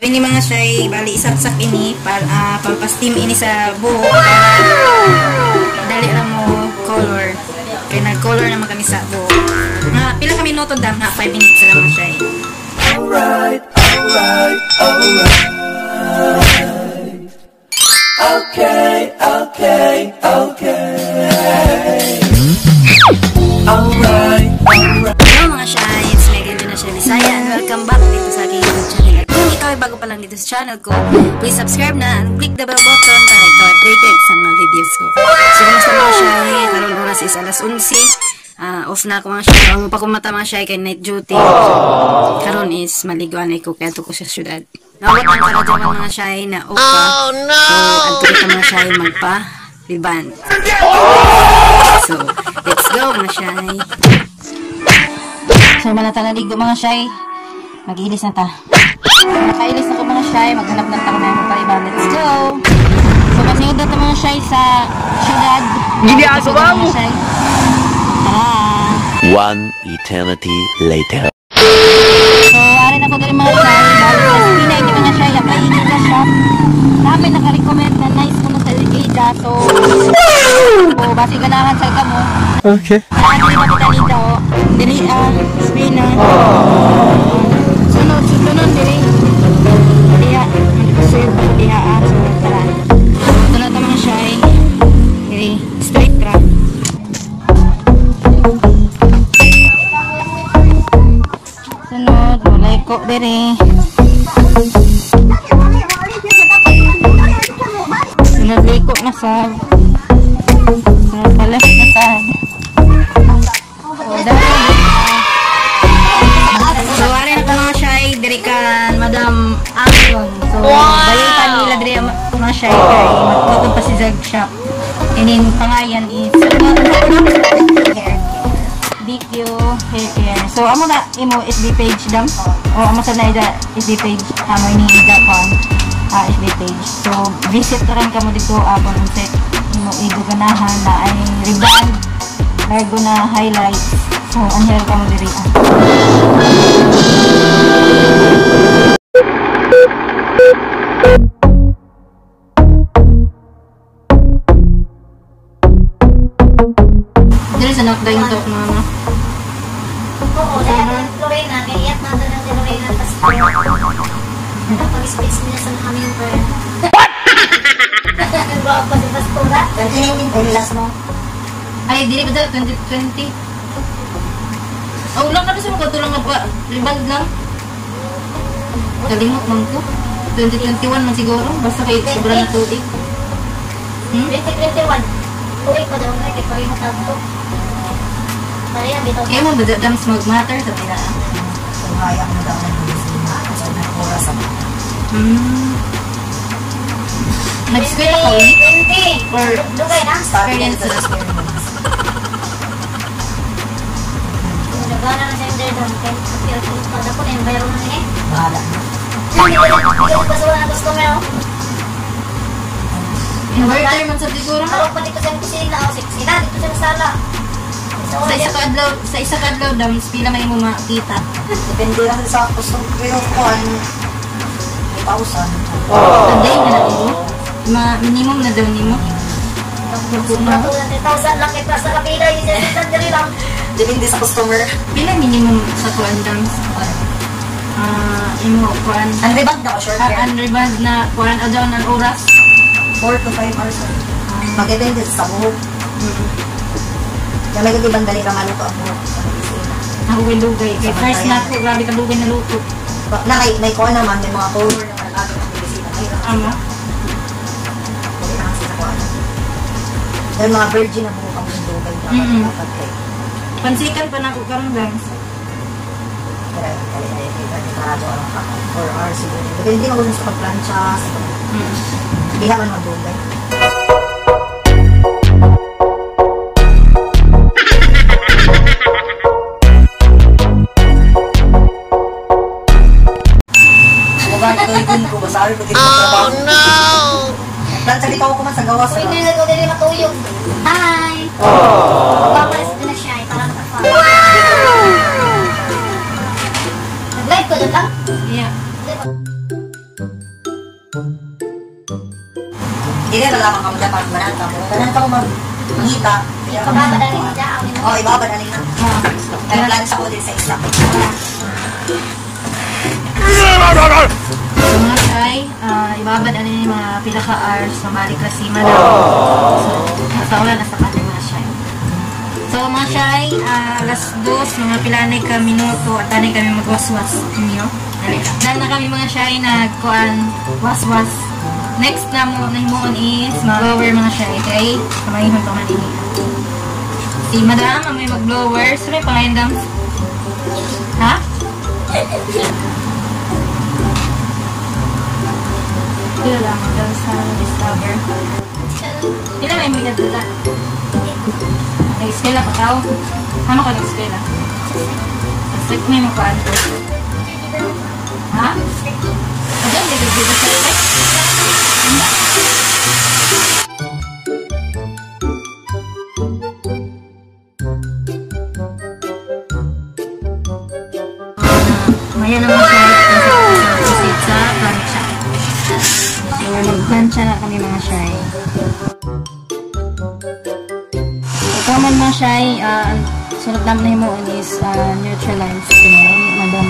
Ini mga shay, bali isaksak ini para pampasteam ini sa buhok para dali ra mo color. Kay nag-color naman kami sa buhok. Nga pila ka minuto dam nga 5 minutes ra mga shay. Alright, alright, alright. Okay, okay, okay. Alright, alright. Hello mga shay, it's Megan Jonashay Bisaya and welcome back dito sa aking YouTube channel. At kung ikaw ay bago pa lang dito sa channel ko, please subscribe na and click the bell button para ikaw updated sa mga videos ko. So kumusta mga shay? Karon oras is alas 11. Off na ako mga shay. Ang pa kumata mga shay kay night duty. So, karon is maliguan ko kaya ko sa syudad. Nawat ang karadyawan mga shay na off pa. Oh, no! So adto kita mga shay magpa ribbon. So let's go mga shay. So manata naligo mga shay. Mag-ilis na ta. Nakailis na ko mga shay. Maghanap na ta ko na yung pariba. Let's go! So masiyod na ta mga shay sa syudad. Ginagawa mo! Tara! One eternity later. So arin ako dali mga shay. Bali sa Spina ini mga shay. Apay ini na shop. Namin naka-recommend na nice kuno sa Ida. So basi ganahan sa kamo. Okay. Dili pa kita dito. Dili Spina. Sunod, sunod dili. Diha, suyod pa ko diha. So tara. Tara ta mga shay. Dili straight ra. Sunod, walay ko diri. Sunod liko na sab. Sunod pa left na sab. So, ari na mga shay, diri kan Madam Amazon. So, bayo nila diri mga shay kay magtukod pa si Zag shop. And then pangayan is DQ Hair Care. So, amo na imo FB page dam. O amo sa na ida FB page, amo ini ida kon FB page. So, visit ran kamo dito akon unsa imo igo ganahan na ay ribbon, largo na highlights. So, anhel kamo diri. Diri sa knockdown talk mama. Oo, dahil Lorena, kaya iyak na doon ang Lorena. Tapos, pag-speech niya sa aming friend. What? Nag-go pa si Pastora. 2019 ay last mo. Ay, dili ba daw? 2020? Oh, lang na ba siya magkatulang nagpa-reband lang? Kalimot man ko. 2021 man siguro. Basta kayo sobra na tubig. 2021. Uy, pa daw na. Kaya pa rin matagto. Kaya mo ba dams mag-matter sa pila? Kung kaya ko na daw nag-iisina. Kasi nag-oras ako. Nag-square ako eh? 20! Or dugay na? Experience na. Nagana na sa inter doon. Kaya pag ako na environment na eh. Bahala na. Hindi na customer oh. Inverter man sa siguro. Ako pa dito sa kusina. O, sina dito sa sala. Sa isa ka adlaw dams pila may mo makita. Depende lang sa customer pero kuan 8,000. A day na lang mo. Minimum na daw nimo. Sobra ko lang 3,000 lang kay sa kapila yung diri lang. Depende sa customer. Pila minimum sa kuan dams? Imo kuan. Unreband na ko short hair. Unreband na kuan adlaw ng oras. 4 to 5 hours. Magdepende sa buhok. Kaya may ibang dali ka maluto ang buhok. Ako may lugay. Kay first na ako, grabe ka lugay na luto. Na may kuha naman, may mga color naman ang ating medisina. Ama? Dali na kasi sa kuha. Dahil mga virgin ang buhok ang lugay. Dapat kay. Pansikan pa na ako karong dams. Pero dali na yung karado ang 4 hours siguro. Pero hindi mo gusto sa pagplancha. Hindi ka man maglugay. Oh no! Plancha dito ako kuman sa gawas. Uy, hindi na ko dili matuyog. Hi! Magpapalis din na siya eh, para nakafara. Nag-live ko doon lang? Yeah. Dili na lamang kamo dapat ganahan ka mo. Ganahan ka mo mangita. Ibabad na rin siya. Oh, ibabad na rin na. Kaya plan sa ko din sa isa. So mga shy, ibabad na rin yung mga pila ka hours sa balik na si madam. So, nasa ulan, nasa kanya mga shy. So mga shy, alas 2, mga pilanay ka minuto at tanay kami magwaswas ninyo. Dahil na kami mga shy, nagkuan, waswas. Next na mo, nahimuon is mag-blower mga shy, kay kamayhon pa man ini. Si madam, ang may mag-blower. So may pangayon dam. Ha? Dito lang, dam sa discover. Dito may mga dala. Nag-eskwela pa tao. Ano ka nag-eskwela? Sa may makuan ko. Ha? Ayan, dito dito sa effect. Maya naman siya sa plancha. So, magplancha na kami mga shy. Ito man mga shy, sunod naman na himuon is neutralize. Madam.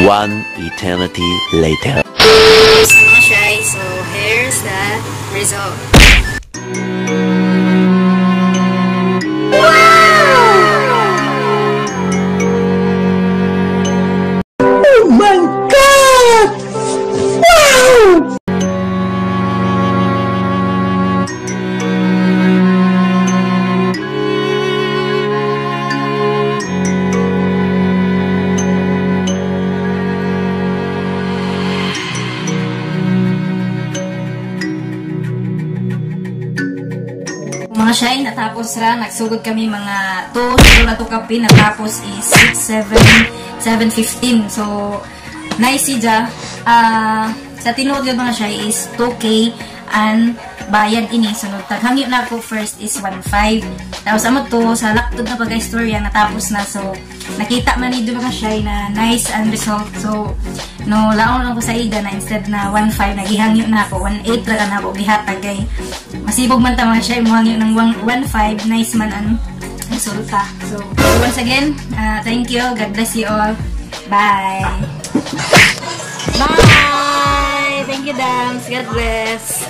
One eternity later. So mga shy, so here's the result. Wow! Oh my God! Wow! Mga shy, natapos ra, nagsugod kami mga 2, siguro na 2 kape, natapos is 6, 7, 7:15. So, nice siya. Sa tinuod yung mga shy is 2K and bayad ini. So, taghangyo na ako first is 1.5. Tapos, amo to, sa laktod na pagka-istorya, natapos na. So, nakita man ni mga shy na nice and result. So, no, laon ako sa ida na instead na 1.5, nagihangyo na ako. 1.8 ra na ako, gihatag kay masibog man ta mga shy, muhangyo ng 1.5, nice man ang resulta. So, once again, thank you. God bless you all. Bye! Bye! Thank you, Dams. God bless.